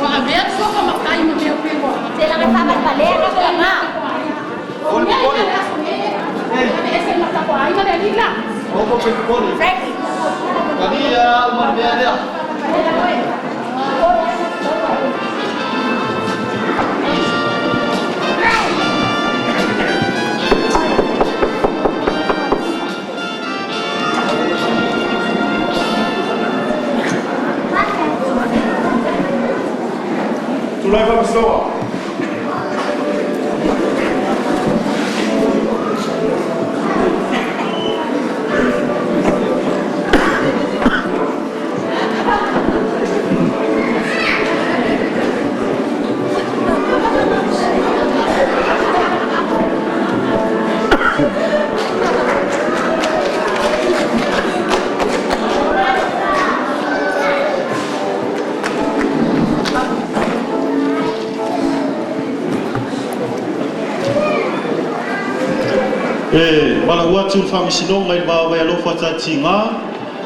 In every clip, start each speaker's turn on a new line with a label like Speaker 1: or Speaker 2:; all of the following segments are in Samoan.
Speaker 1: Ua avea le suafa matai ma mea pei ua.
Speaker 2: Tulai faamasinoga.
Speaker 3: E valaau atu le Faamasinoga i le va o Vaialofa Talitiga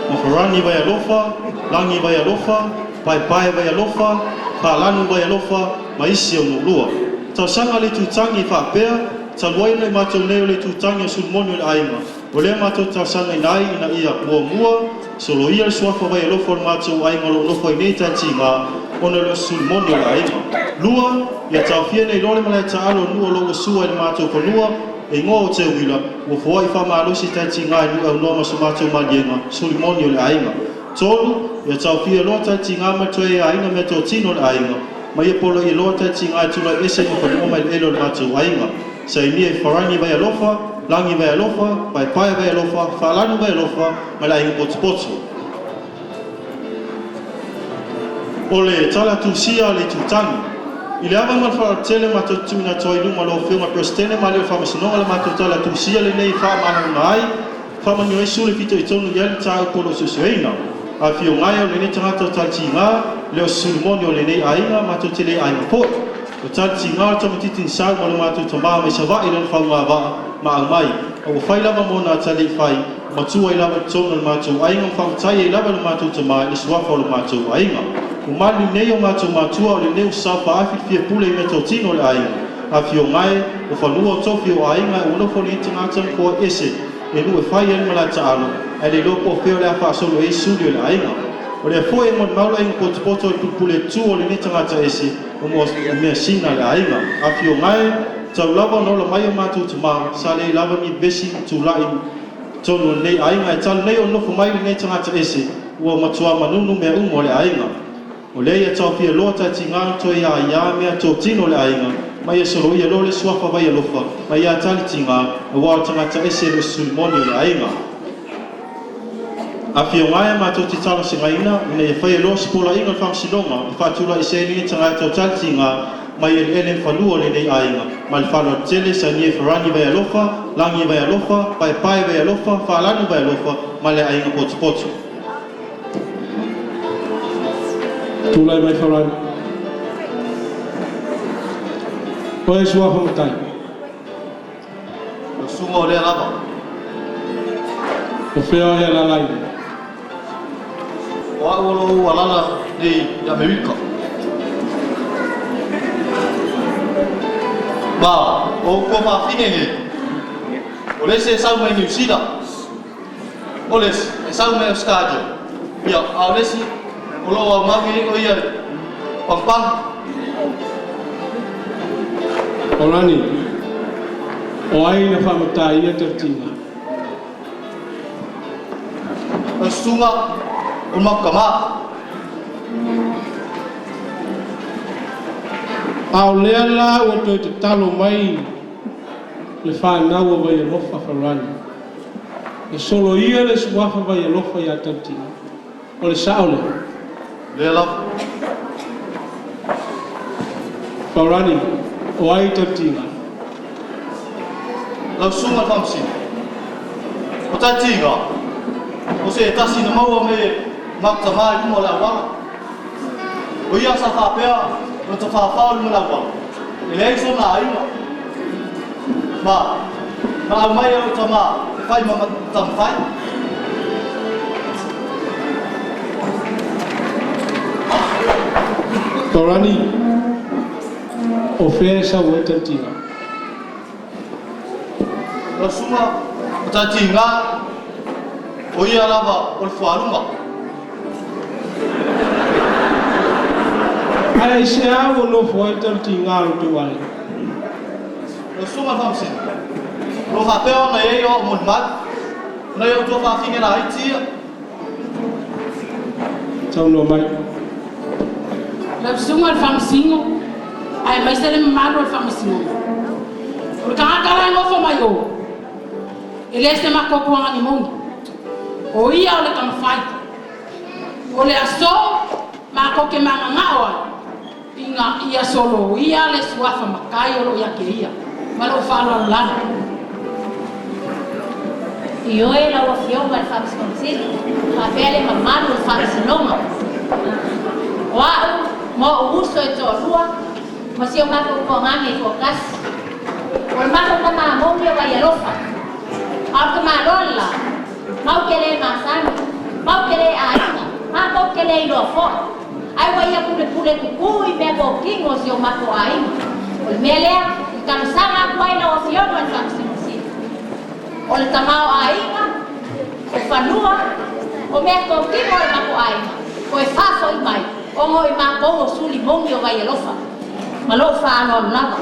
Speaker 3: ma Farani Vaialofa, Lagi Vaialofa, Paepae Vaialofa, Falanu Vaialofa ma isi e 62. Talosaga a le Itutagi e faapea, talu ai ona i matou nei o le Itutagi o Sulumoni o le aiga, o lea matou te talosagaina ai ina ia: Muamua, soloia le suafa Vaialofa o le matou aiga o lo o nofo ai nei i Talitiga, ona e le o se Sulumoni o le aiga. Lua, ia taofia nei loa le malae taalo o le nuu o lo o ua sua i le matou fanua e igoa o Teuila, ua foai faamalosi Talitiga i nuu e aunoa ma so matou maliega, Sulimoni o le aiga. Tolu, ia taofia loa Talitiga mai le toe aiaina meatotino a le aiga, ma ia poloaia loa Talitiga e tulai ese ma fanua ma eleele o le matou aiga. Sainia e Farani Vaialofa, Lagi Vaialofa, Paepae Vaialofa, Faalanu Vaialofa ma le Aiga Potopoto. O le tala tusia a le Itutagi. I le ava ma le faaaloalo tele matou te tuuina atu ai i luma o lau Afioga i le Peresetene ma Alii o le Faamasinoga le matou tala tusia lenei e faamalamalama ai, faamanino ai suli e fitoitonu i ai le mataupu o lo o suesueina. Afio gae o lenei tagata o Talitiga, e le o se Sulumoni o lenei aiga, matou te le aiga foi. O Talitiga o le tamaititi na sau ma lo matou tama mai Savaii i lona faugavaa ma aumai, a ua fai lava ma ona atalii fai, matua ai lava i totonu o le matou aiga ma faamatai ai lava e lo matou tama i le suafa o lo matou aiga. Ua maliliu nei o matou matua o lenei ua saofaafi le fia pule i meatotino o le aiga. Afio gae, o fanua o tofi o aiga ua nofo nei tagata ma foai ese e nuu e fai ai le malae taalo, ae le iloa po o fea o le a faasolo i ai suli o le aiga. O lea foi e molimau le aiga potopoto i le pulepule tutu o lenei tagata ese o measina a le aiga. Afio gae, talu lava ona ola mai o matou tama, sa leai lava ni vevesi ma tulai i totonu o lenei aiga, ae talu nei ona nofo mai lenei tagata ese, ua matua manunu mea uma o le aiga. O lea ia taofia loa Talitiga ona toe aiā meatotino o le aiga, ma ia soloia loa le suafa Vaialofa mai ia Talitiga, aua o le tagata ese e le o se Sulimoni o le aiga. Afio gae, matou te talosagaina ina ia faia loa se poloaiga a le Faamasinoga e faatulai ese ai lenei tagata o Talitiga mai eleele ma fanua o lenei aiga. Ma le faaaloalo tele, sainia e Farani Vaialofa, Lagi Vaialofa, Paepae Vaialofa, Faalanu Vaialofa ma le Aiga Potopoto.
Speaker 4: Tulai mai Farani. O e suafa matai.
Speaker 5: O susuga o lea lava.
Speaker 4: O fea e alaala ai nei?
Speaker 5: O au o lo o ou alaala nei i Amerika. Ma o ou tuafafine nei, o le isi e sau mai Niu Sila, o le isi e sau mai Ausetalia, ia, a o le isi o lo o aumau nei o ia i Pagopago.
Speaker 4: O Lani, o ai na faamataia Talitiga?
Speaker 5: O le susuga o le matou tama.
Speaker 4: A o lea la ua toe tatalo mai le fanau o Vaialofa Farani e soloia le suafa Vaialofa ia Talitiga. O le sao lea?
Speaker 5: Lea lava.
Speaker 4: Farani, o ai Talitiga?
Speaker 5: Lau susuga i le Faamasino, o Talitiga, o se tasi na maua me matou tama i luma o le auala. O ia sa faapea ona tafafao i luma o le auala, e leai sona aiga. Ma, na aumai e lou tama e fai ma tamafai.
Speaker 4: Farani, o fea e sau ai Talitiga?
Speaker 5: Lau susuga o Talitiga, o ia lava o le fualuga.
Speaker 4: Ae aisea ua nofo ai Talitiga i lo outou aiga?
Speaker 5: Lau susuga i le Faamasino, o lo o faapea ona i ai o au molimau, o nai ou tuafafine laiti ia.
Speaker 4: Saunoa mai.
Speaker 1: Lau susuga i le Faamasino, aemaise le mamalu o le Faamasinoga. O le tagata la e nofo mai o, e le se matuatuaga ni moni. O ia o le tamafai. O le aso matou te mananao ai, ina ia soloia le suafa matai o lo o ia te ia. Ma lou faaaloalo lava.
Speaker 6: Ioe lau Afioga i le Faamasino Sili, faapea le mamalu o le Faamasinoga. O au ma ou uso e toalua ma si o matou tuagane e toatasi. O le matou tamamoni o Vaialofa. A o le tamaloa le la, matou te le masani, matou te le aiga, matou te le iloa foi. Ae ua ia pulepule tutu i mea totino o si o matou aiga. O le mea lea, i talosaga atu ai lau Afioga i le Faamasino Sili. O le tamaoaiga, o fanua, o mea totino o le matou aiga, toe faafoi mai, ona o i matou o suli moni o Vaialofa. Ma lou faaaloalo lava.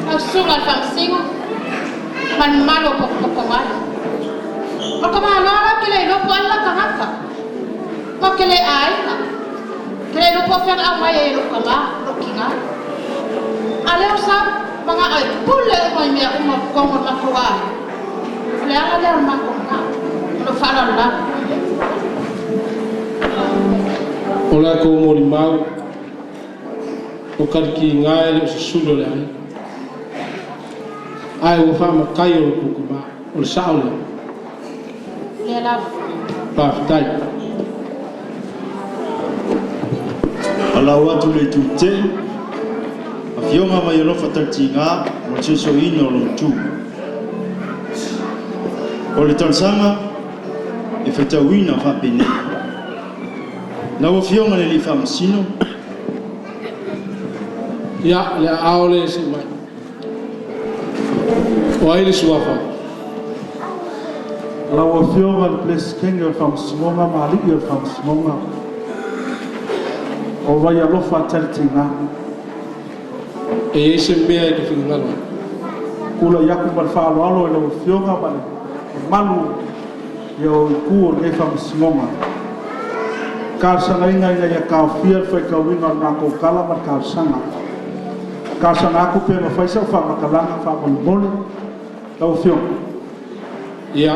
Speaker 1: Lau susuga i le Faamasino ma le mamalu o potopoto ai. O le tamaloa la ou te le iloa po o ai le la tagata. Matou te le aiga. Ou te le iloa po o fea na aumai ai e lou tama, lou tina. A o lea ua sau manao e pule uma i mea uma o totonu o le matou aiga. O le ala lea o le matou manao. Ma lou faaaloalo lava.
Speaker 4: O la tou molimau, o Talitiga e le o se suli o le aiga. Ae ua faamatai o lo outou tama. O le sao lea.
Speaker 1: Lea lava.
Speaker 4: Faafetai.
Speaker 3: Alau atu le itu tetee, Afioga Vaialofa Talitiga mo le soisoiina o lona tu. O le talosaga e faitauina faapenei. Lau Afioga i le Alii Faamasino,
Speaker 4: Ia, le aao lea se i mai. O ai le suafa?
Speaker 2: Lau Afioga i le Peresetene o le Faamasinoga ma alii o le Faamasinoga, o Vaialofa Talitiga.
Speaker 4: E i ai se mea e te finagalo ai?
Speaker 2: Tulai atu ma le faaaloalo i lau Afioga ma le mamalu ia o itu o lenei Faamasinoga. Talosagaina ina ia taofia le faitauina o le matou tala ma le talosaga. Talosaga atu pe mafai sau faamatalaga faamolemole lau Afioga.
Speaker 4: Ia,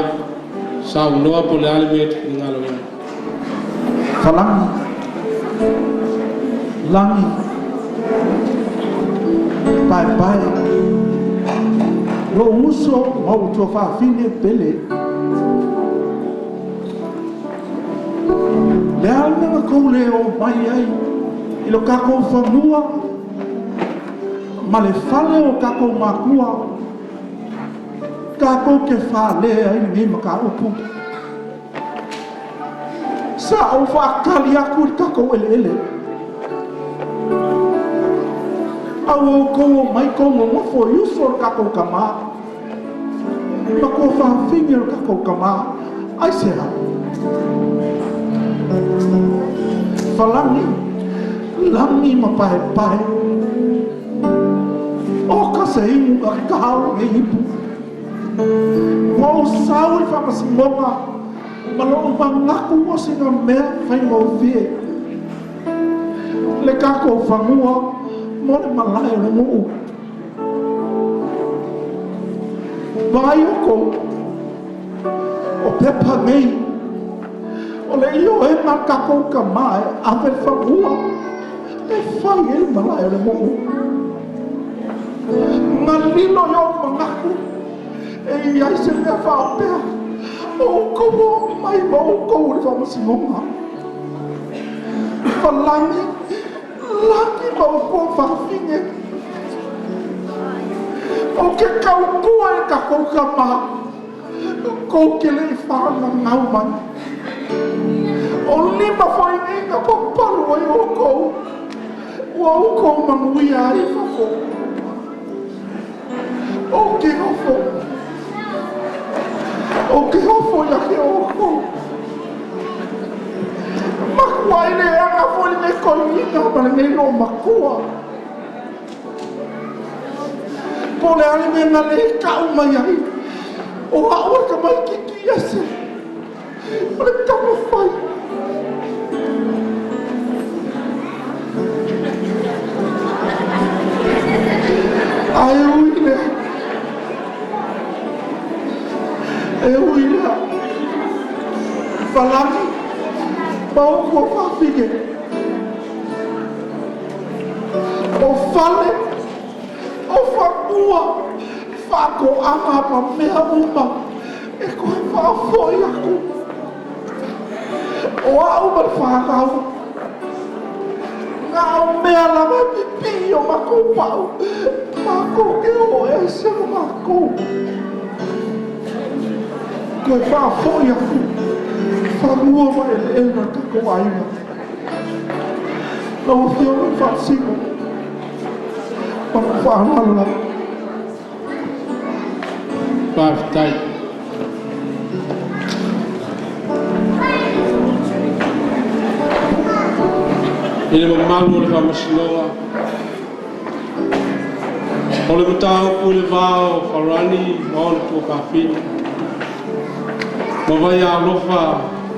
Speaker 4: saunoa po o le a le mea e te finagalo i ai.
Speaker 2: Falagi, lagi, paepae, lou uso ma ou tuafafine pele. Le a le mea na tou le o mai ai i lo tatou fanua ma le fale o tatou matua, tatou te fale ai lenei mataupu? Sa ou faatali atu i le tatou eleele. A ua outou omai tou nonofo i uso o le tatou tama ma tuafafine o le tatou tama. Aisea? Falagi, lagi ma paepae. O ka se inu a kao lenei ipu. Ua ou sau i le Faamasinoga ma lou manatu o sina mea faigofie le tatou fanua mo le malae o le nuu. Vaai outou, o pepa nei, o le ioega a le tatou tama e ave le fanua e fai ai le malae o le nuu. Na lilo i ou manatu e i ai se mea faapea, o outou o mai ma outou i le Faamasinoga. Falagi, lagi ma ou tuafafine. Ou te tautua i le tatou tama, tou te le i fananau mai. O lima foi nei na papalu Ua oukou manuia ai i fafo. Ou te ofo. Ou te ofo ia te oukou. Matuai leaga foi lenei toeaina ma lenei loomatua. Po o le a le mea na le tau mai ai, o au e tamaitiiti ese, o le taumafai. Ae ui i lea, e ui i lea, Falani ma upu a fafine, o fale, o fanua, faatoaga ma mea uma e toe faafoi atu. O au ma le fanau, na o mea lava e pipii o matou pau, matou te o ese ma matou. Toe faafoi atu fanua ma eleele o le tatou aiga. Lau Afioga i le Faamasino, ma lou faaaloalo lava.
Speaker 4: Faafetai. I le mamalu o le Faamasinoga, o le mataupu i le va o Farani ma ona tuafafine, ma Vaialofa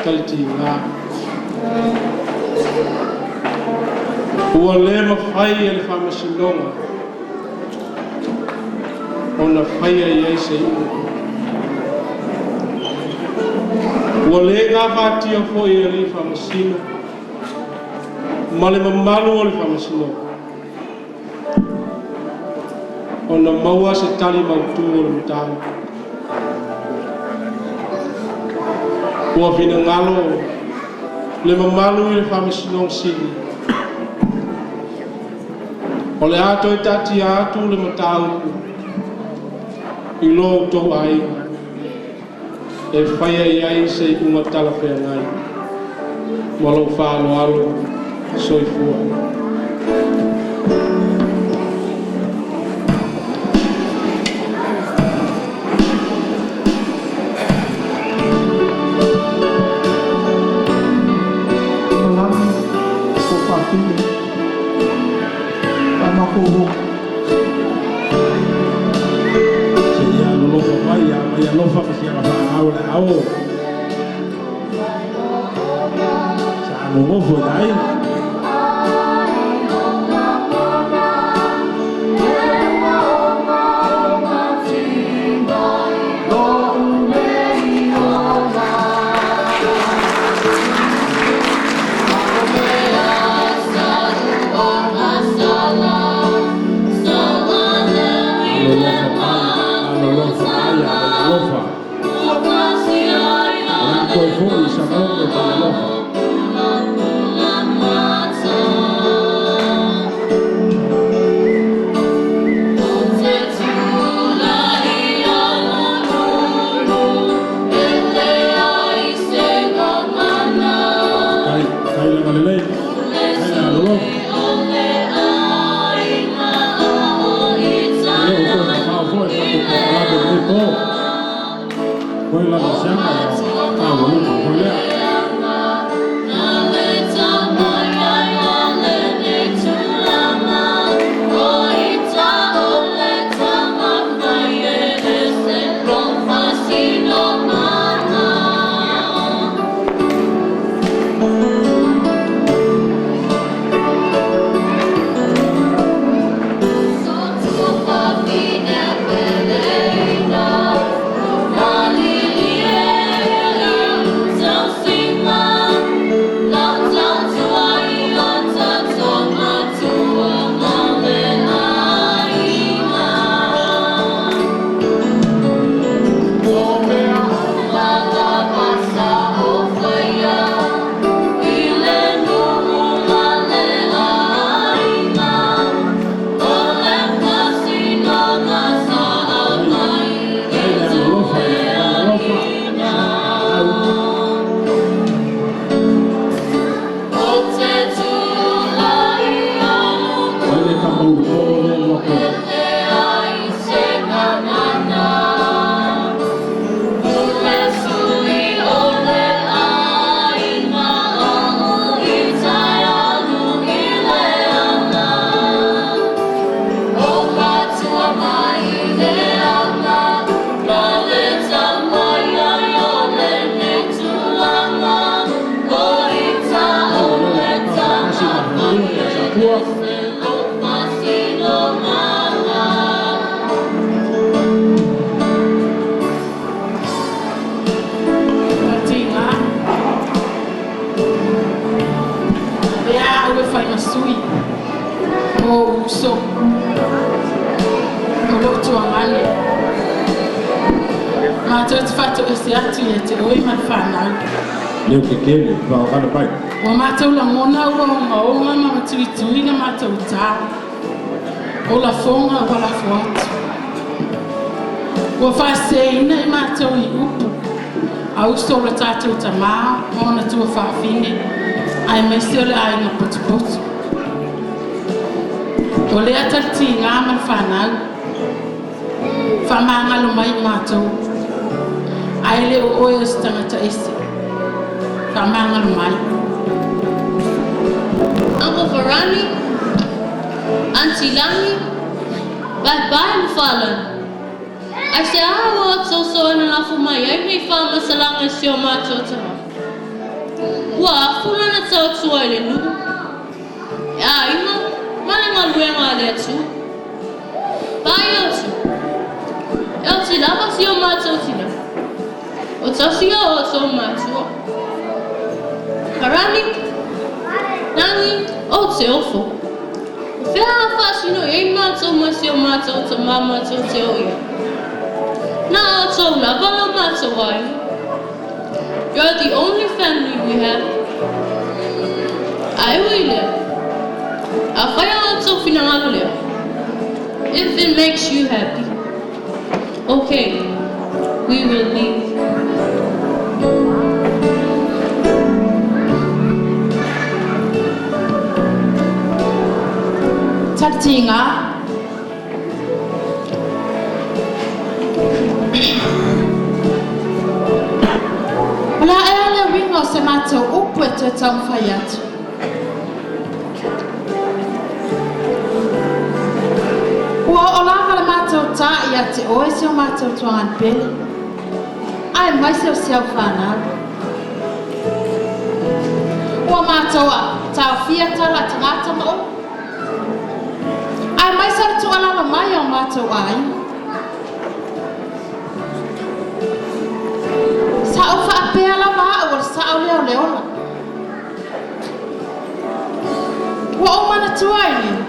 Speaker 4: Talitiga. Ua le mafai e le Faamasinoga ona faia i ai se iuga. Ua le gafatia foi e alii faamasino ma le mamalu o le Faamasinoga ona maua se tali mautu o le mataupu. Ua finagalo le mamalu i le Faamasinoga Sili, o le a toe taatia atu le mataupu i lo outou aiga e faia i ai se iuga talafeagai ma lou faaaloalo. Soifua.
Speaker 2: Falani, tuafafine, a matou o.
Speaker 7: Se ia alolofa mai ia Vaialofa ma si ana fanau le ao. Sa alolofa i le aiga. Alolofa mai, alolofa mai ia Vaialofa. O le a toe foi i Samoa Vaialofa.
Speaker 1: uso o lou tuagane. Matou te faatoese atu ia te oe ma le fanau.
Speaker 7: Leo kekele, whaokana pai.
Speaker 1: Ua matou lagona ua ogaoga ma matuitui le matou tā. O lafoga ua lafo atu. Ua faaseseina i matou i upu a uso o le tatou tamā ma ona tuafaafine aemaise o le aiga potopoto. O lea talitiga ma le fanau, faamagalo mai i matou, ae le o oe o se tagata ese. Faamagalo mai.
Speaker 8: Uncle Varani, Auntie Lani, bye bye mafalani. Aisea ua outou soona lafo mai ai nei faamasalaga i si o matou tamā? Ua afu lana tautua i le nuu, e aiga ma le galuega a le Atua. Pai outou. E oti lava si o matou tinā. O tausia o outou matua. Harani, Lani, ou te ofo. O fea a faasino i ai matou ma si o matou tamā matou te o i ai? Na outou lava lo matou aiga. You're the only family we have. Ae ui i lea, afai o outou finagalo lea. If it makes you happy. Okay, we will leave.
Speaker 1: Talitiga. O le a ea le uiga o se matou upu e toe taumafai atu? Ua oo lava le matou tā ia te oe si o matou tuagane pele, aemaise o si au fanau. Ua matou taofia tala a tagata ma upu, aemaise o le tuualalo mai a o matou aiga. Sa ou faapea lava au o le sao lea o le ola. Ua ou manatua ai lea,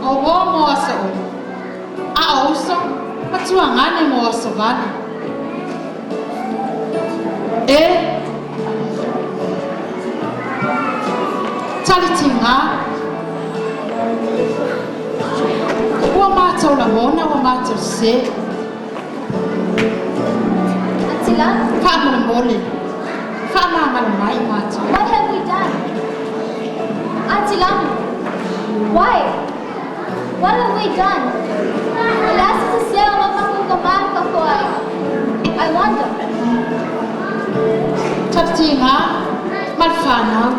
Speaker 1: o uō mo aso uma, a o uso ma tuagane mo aso vale. E talitiga, ua matou lagona ua matou sesē.
Speaker 9: Auntie Lani?
Speaker 1: Faamolemole, faamagalo mai i matou.
Speaker 9: What have we done? Auntie Lani, why? What have we done? O le a se sesē o lo matou tamā ma tatou aiga? I wonder.
Speaker 1: Talitiga ma le fanau,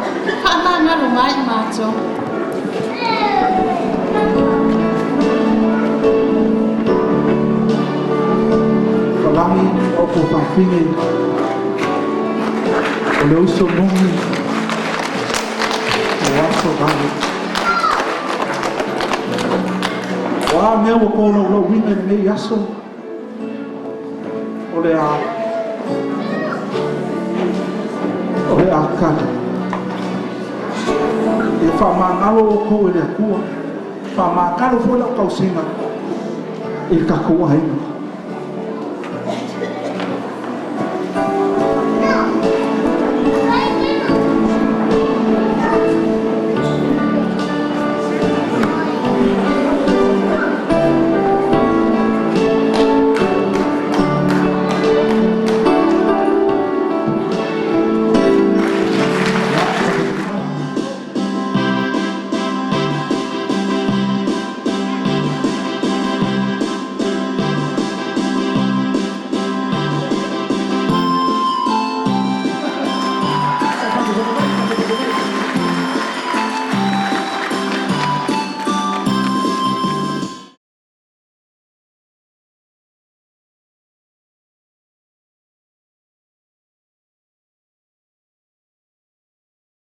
Speaker 1: faamagalo mai i matou.
Speaker 2: Falagi o ko fafine o le uso moni o aso vale. O a mea ua tolaulauina i lenei aso o le a o le a kali. Ia faamagalo outou e le Atua, faamagalo foi lau tausiga i le tatou aiga.